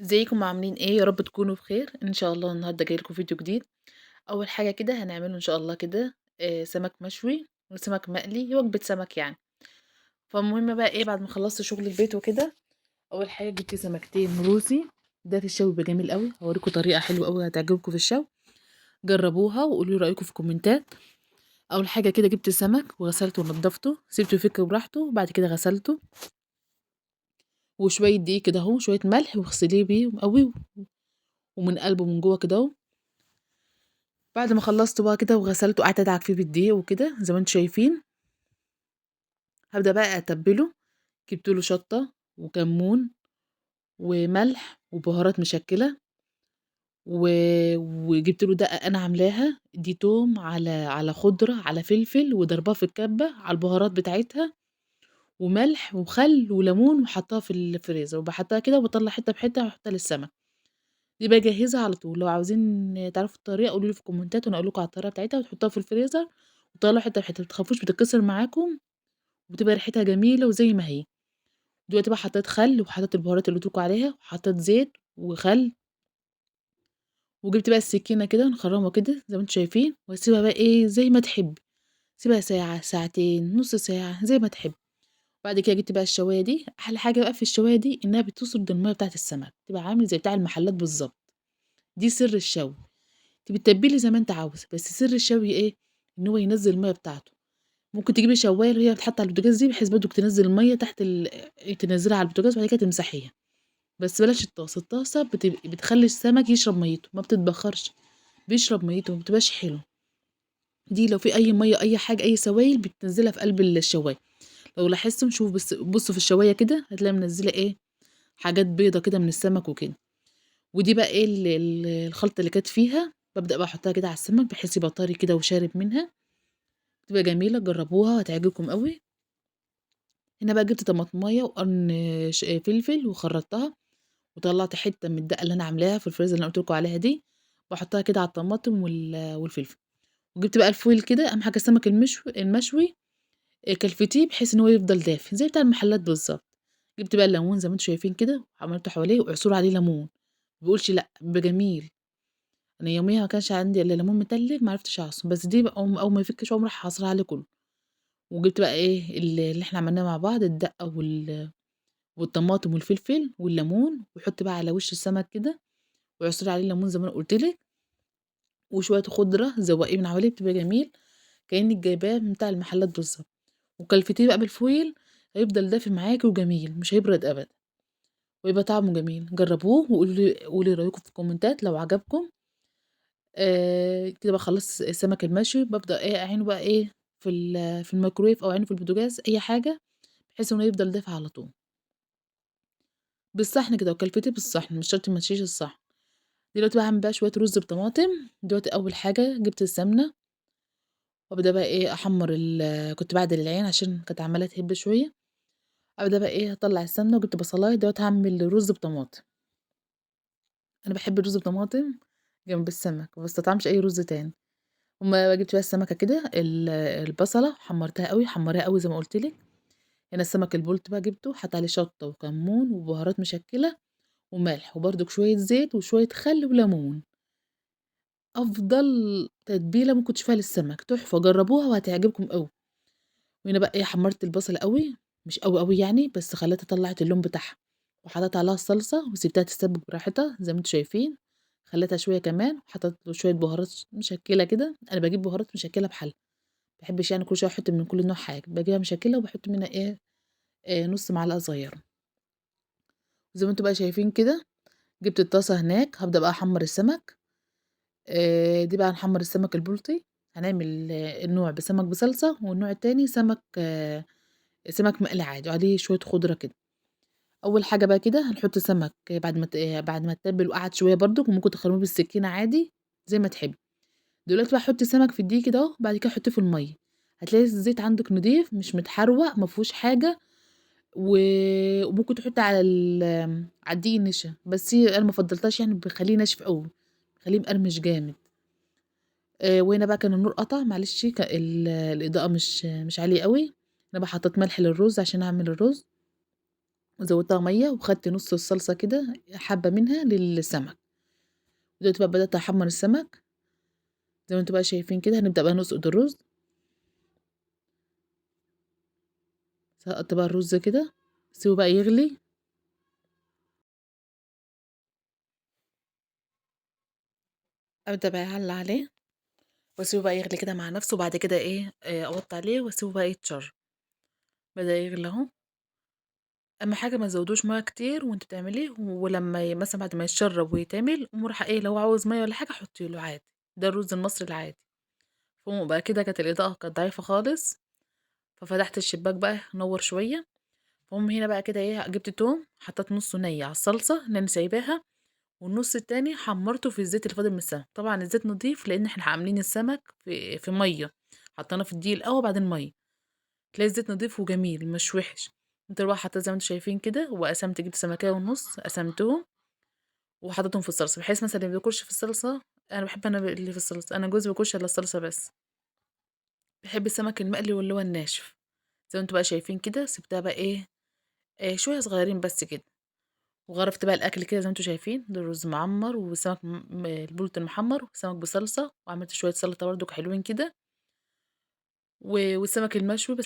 ازيكم عاملين ايه؟ يا رب تكونوا بخير ان شاء الله. النهارده جاي لكم فيديو جديد. اول حاجة كده هنعمله ان شاء الله كده سمك مشوي وسمك مقلي، وجبة سمك يعني. فالمهم بقى ايه، بعد ما خلصت شغل البيت وكده، اول حاجة جبت سمكتين روسي. ده في الشوي بيبقى جميل قوي، هوريكم طريقه حلوة قوي هتعجبكم في الشوي، جربوها وقولوا لي رايكم في الكومنتات. اول حاجة كده جبت سمك وغسلته ونضفته، سيبته يفك براحته، وبعد كده غسلته وشوية دقيق كده اهو، شوية ملح، واغسليه بيه قوي ومن قلبه من جوه كده اهو. بعد ما خلصته بقى كده وغسلته، قعدت ادعك فيه بالدقيق وكده زي ما انتم شايفين. هبدا بقى اتبله، جبت له شطه وكمون وملح وبهارات مشكلة وجبت له دقه انا عاملاها دي، توم على خضرة على فلفل، وضربها في الكبه على البهارات بتاعتها، وملح وخل وليمون، وحطها في الفريزر، وبحطها كده وبطلع حتة بحته واحطها للسمك. دي بجهزها على طول. لو عاوزين تعرفوا الطريقة قولوا لي في الكومنتات وانا اقول لكم على الطريقة بتاعتها. وتحطوها في الفريزر وتطلعوا حتة بحته، ما تخافوش بتتكسر معاكم، وبتبقى ريحتها جميلة وزي ما هي. دلوقتي بقى حطيت خل وحطيت البهارات اللي قلت لكم عليها، وحطيت زيت وخل، وجبت بقى السكينة كده نخرمها كده زي ما انتم شايفين، واسيبها بقى ايه زي ما تحب، سيبها ساعة ساعتين نص ساعة زي ما تحب. بعد كده جبت بقى الشوايه دي. احلى حاجة بقى في الشوايه دي انها بتسرد المية بتاعه السمك، تبقى عامل زي بتاع المحلات بالظبط. دي سر الشوي، تبقي تتبلي زي ما انت عاوزه، بس سر الشوي ايه؟ ان هو ينزل المية بتاعته. ممكن تجيبي شوايه اللي هي بتتحط على البوتاجاز دي، بحيث برضك تنزل المية تحت تنزلها على البوتاجاز وبعد كده تمسحيها. بس بلاش الطاسه، الطاسه بتخلي السمك يشرب ميته، ما بتتبخرش، بيشرب ميته، ما بتبقاش حلو. دي لو في اي مية اي حاجة اي سوائل بتنزلها في قلب الشوايه. لو لاحظتم شوفوا بس، بصوا في الشوايه كده هتلاقي منزله ايه، حاجات بيضة كده من السمك وكده. ودي بقى ايه الخلطة اللي كانت فيها، ببدا بقى احطها كده على السمك بحيث يبقى طري كده وشارب منها، تبقى جميلة. جربوها هتعجبكم قوي. هنا بقى جبت طماطميه وقرن فلفل وخرطتها، وطلعت حتة من الدقة اللي انا عاملاها في الفريزر اللي انا قلت لكم عليها دي، واحطها كده على الطماطم والفلفل. وجبت بقى الفويل كده، اهم حاجة السمك المشوي كلفتيه بحيث ان هو يفضل دافي زي بتاع المحلات بالظبط. جبت بقى الليمون زي ما انتم شايفين كده، عملته حواليه واعصروا عليه ليمون، ما بيقولش لا، بجميل. انا يوميها ما كانش عندي الا ليمون متلج، ما عرفتش اعصر، بس دي بقى اول ما يفكش اقوم راح عصرها عليه كله. وجبت بقى ايه اللي احنا عملناه مع بعض، الدقة والطماطم والفلفل والليمون، وحط بقى على وش السمك كده واعصري عليه الليمون زي ما انا قلت لك، وشوية خضرة زوقيه من حواليه، بتبقى جميل كانك جايباه من بتاع المحلات بالظبط. وكلفتيه بقى بالفويل، هيفضل دافي معاكي وجميل، مش هيبرد ابدا، ويبقى طعمه جميل. جربوه وقولوا لي قولي رايكم في الكومنتات لو عجبكم. كده بقى خلصت السمك المشوي. ببدا ايه اعينه بقى ايه في الميكرويف او اعينه في البوتاجاز، اي حاجة بحيث انه يفضل دافي على طول. بالصحن كده، وكلفتيه بالصحن، مش شرط ما تشيش الصحن. دلوقتي بقى هعمل بقى شوية رز بطماطم. دلوقتي اول حاجة جبت السمنة، وابدا بقى ايه احمر كنت بعدل العين عشان كانت عماله تهب شوية. ابدا بقى ايه اطلع السمنة، وجبت بصلايه. دلوقتي هعمل رز بطماطم. انا بحب الرز بطماطم جنب السمك، ما بستطعمش اي رز تاني. وما جبت بقى السمكة كده، البصله حمرتها قوي، حمريها قوي زي ما قلت لك. هنا السمك البولت بقى جبته، حط عليه شطه وكمون وبهارات مشكلة وملح، وبرده شوية زيت وشوية خل وليمون. افضل تتبيله ممكن تشوفها للسمك، تحفة، جربوها وهتعجبكم قوي. وهنا بقى ايه حمرت البصله قوي، مش قوي قوي يعني، بس خليتها طلعت اللون بتاعها، وحطيت عليها الصلصه وسبتها تتسبك براحتها زي ما انتم شايفين. خليتها شوية كمان، وحطيت له شوية بهارات مشكلة كده. انا بجيب بهارات مشكلة بحالها، ما بحبش يعني كل شوية احط من كل نوع حاجة، بجيبها مشكلة وبحط منها ايه، نص معلقه صغيرة. زي ما انتم بقى شايفين كده. جبت الطاسه هناك، هبدا بقى احمر السمك. دي بقى هنحمر السمك البلطي. هنعمل النوع بسمك بصلصه، والنوع التاني سمك مقلي عادي وعليه شوية خضرة كده. اول حاجة بقى كده هنحط سمك بعد ما تتبل وقعد شوية برضك، وممكن تخرميه بالسكينة عادي زي ما تحبي. دلوقتي بقى حطي سمك في الدقيق كده اهو، بعد كده حطيه في المية. هتلاقي الزيت عندك نضيف مش متحروق، ما فيهوش حاجة. وممكن تحطي على الدقيق النشا، بس انا ما فضلتهاش يعني، بخليه ناشف قوي، بخليه مقرمش جامد. وهنا بقى كان النور قطع، معلش الاضاءة مش عالية قوي. انا بقى حطيت ملح للرز عشان اعمل الرز. وزوّدتها مَيّة وخدت نُص الصلصة كده حبّة منها للسمك. دلوقتي بقى بدأت أحمّر السمك. زي ما أنتم بقى شايفين كده هنبدأ بقى نسقط الرز. سقطت بقى الرز كده، سيبه بقى يغلي. أبدأ بقى أعلّي عليه وأسيبه بقى يغلي كده مع نفسه، وبعد كده إيه، أوطّي عليه وأسيبه بقى يتشرب. بدأ يغلي أهو. أهم حاجة ما تزودوش مَيّة كتير وأنتِ بتعمليه، ولمّا مثلًا بعد ما يتشرب ويتعمل قومي رايحة إيه لو عاوز مَيّة والّا حاجة حطي له عادي، ده الرز المصري العادي. وبقى كده كانت الإضاءة كانت ضعيفة خالص، ففتحت الشباك بقى نوّر شوية. المهم هنا بقى كده إيه، جبت توم حطيت نُصّه ني على الصلصة اللي أنا سايباها، والنُص التاني حمّرته في الزيت اللي فاضل من السمك. طبعًا الزيت نضيف لإن إحنا عاملين السمك في مَيّة، حطيناه في الدقيق الأول وبعدين مَيّة، تلاقي الزيت نضيف وجميل مش وِحِش. قمت بقى حاطاه زي ما أنتم شايفين كده، وقسمت جبت سمكاية ونُص قسمتهم وحطيتهم في الصلصة، بحيث مثلًا اللي ما بياكلش في الصلصة، أنا باحب أنا اللي في الصلصة، أنا جوزي ما بياكلش إلا الصلصة بس. بيحب السمك المقلي واللي هو الناشف. زي ما أنتم بقى شايفين كده سِبتها بقى إيه، شوية صغيرين بس كده. وغرفت بقى الأكل كده زي ما أنتم شايفين، ده رز معمّر وسمك البولت المحمّر وسمك بصلصة، وعملت شوية سلطة برضك حلوين كده. والسمك المشوي بس.